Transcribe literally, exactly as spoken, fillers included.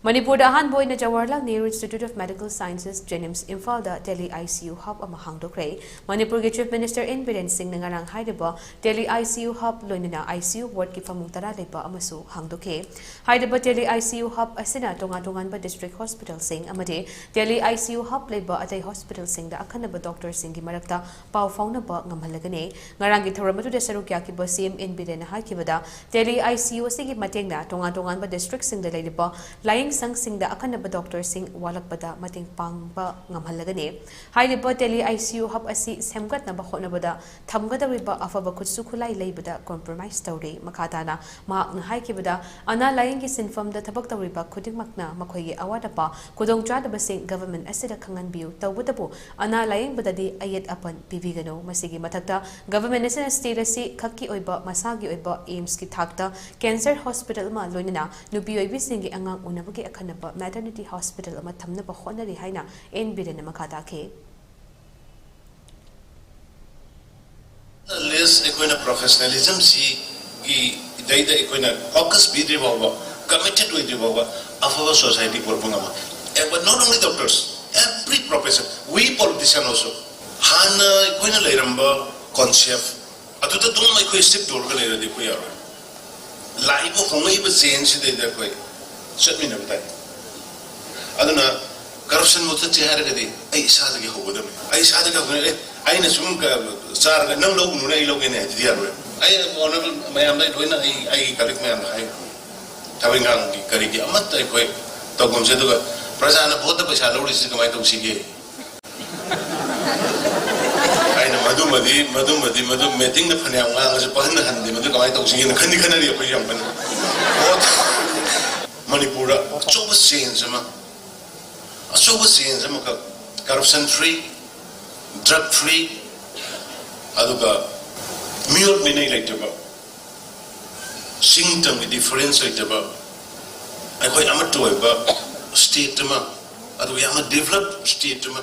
ꯃꯅꯤꯄꯨꯔꯗ ꯑꯍꯥꯟꯕ ꯑꯣꯏꯅ Jawaharlal Nehru institute of medical sciences, JNIMS, ꯏꯝꯐꯥꯜꯗ ꯇꯦꯂꯤ ꯑꯥꯏ ꯁꯤ ꯌꯨ ꯍꯕ ꯑꯃ ꯍꯥꯡꯗꯣꯛꯈ꯭ꯔꯦ꯫ ꯃꯅꯤꯄꯨꯔꯒꯤ ꯆꯤꯐ ꯃꯤꯅꯤꯁꯇꯔ ꯑꯦꯟ ꯕꯤꯔꯦꯟ ꯁꯤꯡꯅ ꯉꯔꯥꯡ ꯍꯥꯏꯔꯤꯕ ꯇꯦꯂꯤ ꯑꯥꯏ ꯁꯤ ꯌꯨ ꯍꯕ ꯂꯣꯏꯅꯅ ꯑꯥꯏ ꯁꯤ ꯌꯨ ꯋꯥꯔꯗꯀꯤ ꯐꯃꯨꯡ ꯇꯔꯥ ꯂꯩꯕ ꯑꯃꯁꯨ ꯍꯥꯡꯗꯣꯛꯈꯤ꯫ ꯍꯥꯏꯔꯤꯕ ꯇꯦꯂꯤ ꯑꯥꯏ ꯁꯤ ꯌꯨ ꯍꯕ ꯑꯁꯤꯅ ꯇꯣꯉꯥꯟ ꯇꯣꯉꯥꯟꯕ ꯗꯤꯁꯇ꯭ꯔꯤꯛ ꯍꯣꯁꯄꯤꯇꯥꯜꯁꯤꯡ ꯑꯃꯗꯤ ꯇꯦꯂꯤ ꯑꯥꯏ ꯁꯤ ꯌꯨ ꯍꯕ ꯂꯩꯕ ꯑꯇꯩ ꯍꯣꯁꯄꯤꯇꯥꯜꯁꯤꯡꯗ ꯑꯈꯟꯅꯕ ꯗꯣꯛꯇꯔꯁꯤꯡꯒꯤ ꯃꯔꯛꯇ ꯄꯥꯎ ꯐꯥꯎꯅꯕ ꯉꯝꯍꯜꯂꯒꯅꯤ꯫ ꯉꯔꯥꯡꯒꯤ ꯊꯧꯔꯝ ꯑꯗꯨꯗ ꯁꯔꯨꯛ ꯌꯥꯈꯤꯕ ꯁꯤ M and ꯕꯤꯔꯦꯟꯅ ꯍꯥꯏꯈꯤꯕꯗ, ꯇꯦꯂꯤ I C U ꯑꯁꯤꯒꯤ ꯃꯇꯦꯡꯅ ꯇꯣꯉꯥꯟ ꯇꯣꯉꯥꯟꯕ ꯗꯤꯁꯇ꯭ꯔꯤꯛꯁꯤꯡꯗ ꯂꯩꯔꯤꯕ ꯂꯥꯌꯦꯡ ꯁꯪꯁꯤꯡꯗ ꯑꯈꯟꯅꯕ ꯗꯣꯛꯇꯔꯁꯤꯡ ꯋꯥꯠꯂꯛꯄꯗ ꯃꯇꯦꯡ ꯄꯥꯡꯕ ꯉꯝꯍꯜꯂꯒꯅꯤ꯫ ꯍꯥꯏꯔꯤꯕ ꯇꯦꯂꯤ ꯑꯥꯏ ꯁꯤ ꯌꯨ ꯍꯕ ꯑꯁꯤ ꯁꯦꯝꯒꯠꯅꯕ ꯍꯣꯠꯅꯕꯗ ꯊꯝꯒꯗꯧꯔꯤꯕ ꯑꯐꯕ ꯈꯨꯠꯁꯨ ꯈꯨꯠꯂꯥꯏ ꯂꯩꯕꯗ ꯀꯣꯝꯄ꯭ꯔꯣꯃꯥꯏꯁ ꯇꯧꯔꯤ꯫ ꯃꯈꯥ ꯇꯥꯅ ꯃꯍꯥꯛꯅ ꯍꯥꯏꯈꯤꯕꯗ, ꯑꯅꯥ ꯂꯥꯌꯦꯡꯒꯤ ꯁꯤꯟꯐꯝꯗ ꯊꯕꯛ ꯇꯧꯔꯤꯕ ꯈꯨꯗꯤꯡꯃꯛꯅ ꯃꯈꯣꯏꯒꯤ ꯑꯋꯥꯠ ꯑꯄꯥ ꯈꯨꯗꯣꯡꯆꯥꯗꯕꯁꯤꯡ ꯒꯚꯔꯟꯃꯦꯟꯠ ꯑꯁꯤꯗ ꯈꯪꯍꯟꯕꯤꯌꯨ꯫ ꯇꯧꯕꯇꯕꯨ, ꯑꯅꯥ ꯂꯥꯌꯦꯡꯕꯗꯗꯤ ꯑꯌꯦꯠ ꯑꯄꯟ ꯄꯤꯕꯤꯒꯅꯨ꯫ ꯃꯁꯤꯒꯤ ꯃꯊꯛꯇ, ꯒꯚꯔꯟꯃꯦꯟꯠ ꯑꯁꯤꯅ ꯁ꯭ꯇꯦꯠ ꯑꯁꯤ ꯈꯛꯀꯤ ꯑꯣꯏꯕ ꯃꯁꯥꯒꯤ ꯑꯣꯏꯕ ꯑꯦꯝꯁꯀꯤ ꯊꯥꯛꯇ ꯀꯦꯟꯁꯔ ꯍꯣꯁꯄꯤꯇꯥꯜ ꯑꯃ, ꯂꯣꯏꯅꯅ ꯅꯨꯄꯤ ꯑꯣꯏꯕꯤꯁꯤꯡꯒꯤ ꯑꯉꯥꯡ ꯎꯅꯕꯒꯤ ꯑꯈꯟꯅꯕ ꯃꯦꯇꯔꯅꯤꯇꯤ ꯍꯣꯁꯄꯤꯇꯥꯜ ꯑꯃ ꯊꯝꯅꯕ ꯍꯣꯠꯅꯔꯤ ꯍꯥꯏꯅ ꯑꯦꯟ ꯕꯤꯔꯦꯟꯅ ꯃꯈꯥ ꯇꯥꯈꯤ꯫ Unless ꯑꯩꯈꯣꯏꯅ professionalism ꯁꯤꯒꯤ ꯏꯗꯩꯗ ꯑꯩꯈꯣꯏꯅ focus ꯄꯤꯗ꯭ꯔꯤ ꯐꯥꯎꯕ, committed ꯑꯣꯏꯗ꯭ꯔꯤ ꯐꯥꯎꯕ, ꯑꯐꯕ society ꯄꯨꯔꯛꯄ ꯉꯝꯃꯣꯏ꯫ And but not only doctors, every profession, we politician also. ꯍꯥꯟꯅ ꯑꯩꯈꯣꯏꯅ ꯂꯩꯔꯝꯕ concept ꯑꯗꯨꯗ ꯑꯗꯨꯝ ꯑꯩꯈꯣꯏ stick ꯇꯧꯔꯒ ꯂꯩꯔꯗꯤ ꯑꯩꯈꯣꯏ ꯌꯥꯔꯣꯏ꯫ ꯂꯥꯛꯏꯕ ꯍꯣꯡꯂꯛꯏꯕ change ꯁꯤꯗꯩꯗ ꯑꯩꯈꯣꯏ ꯆꯠꯃꯤꯟꯅꯕ ꯇꯥꯏ꯫ ꯑꯗꯨꯅ corruption ꯃꯨꯊꯠꯁꯦ ꯍꯥꯏꯔꯒꯗꯤ ꯑꯩ ꯏꯁꯥꯗꯒꯤ ꯍꯧꯒꯗꯕꯅꯤ꯫ ꯑꯩ ꯏꯁꯥꯗꯒꯤ ꯍꯧꯒꯗꯕꯅꯤ꯫ ꯑꯦ, ꯑꯩꯅ ꯁꯨꯝ ꯆꯥꯔꯒ "ꯅꯪ ꯂꯧꯒꯅꯨꯅꯦ, ꯑꯩ ꯂꯧꯒꯦꯅꯦ" ꯍꯥꯏꯗꯨꯗꯤ ꯌꯥꯔꯣꯏ꯫ ꯑꯩ honourable ꯃꯌꯥꯝꯗ ꯑꯩ ꯂꯣꯏꯅ ꯑꯩ ꯑꯩꯒꯤ colleague ꯃꯌꯥꯝꯗ ꯍꯥꯏ꯫ ꯊꯕꯛ ꯏꯪꯈꯥꯡꯒꯤ ꯀꯔꯤꯒꯤ ꯑꯃꯠꯇ ꯑꯩꯈꯣꯏ ꯇꯧꯐꯝꯁꯦ꯫ ꯑꯗꯨꯒ ꯄ꯭ꯔꯖꯥꯅ vote ꯇ ꯄꯩꯁꯥ ꯂꯧꯔꯤꯁꯤ ꯀꯃꯥꯏꯅ ꯇꯧꯁꯤꯒꯦ? ꯑꯩꯅ ꯃꯗꯨꯃꯗꯤ ꯃꯗꯨꯃꯗꯤ ꯃꯗꯨ meeting ꯗ ꯐꯅꯌꯥꯝ ꯉꯥꯡꯉꯁꯨ ꯄꯪꯍꯟꯗ ꯍꯟꯗꯦ꯫ ꯃꯗꯨ ꯀꯃꯥꯏꯅ ꯇꯧꯁꯤꯒꯦꯅ ꯈꯟꯗꯤ ꯈꯟꯅꯔꯤ ꯑꯩꯈꯣꯏꯁꯨ ꯌꯥꯝ ꯀꯟꯅ꯫ ꯃꯅꯤꯄꯨꯔꯗ ꯑꯆꯧꯕ change ꯑꯃ, ꯑꯆꯧꯕ change ꯑꯃꯈꯛ, corruption free, drug free, ꯑꯗꯨꯒ ꯃꯤꯑꯣꯠ ꯃꯤꯅꯩ ꯂꯩꯇꯕ, ꯆꯤꯡ ꯇꯝꯒꯤ difference ꯂꯩꯇꯕ, ꯑꯩꯈꯣꯏ ꯑꯃꯠꯇ ꯑꯣꯏꯕ state ꯑꯃ, ꯑꯗꯨꯒ ꯌꯥꯝꯅ developed state ꯑꯃ꯫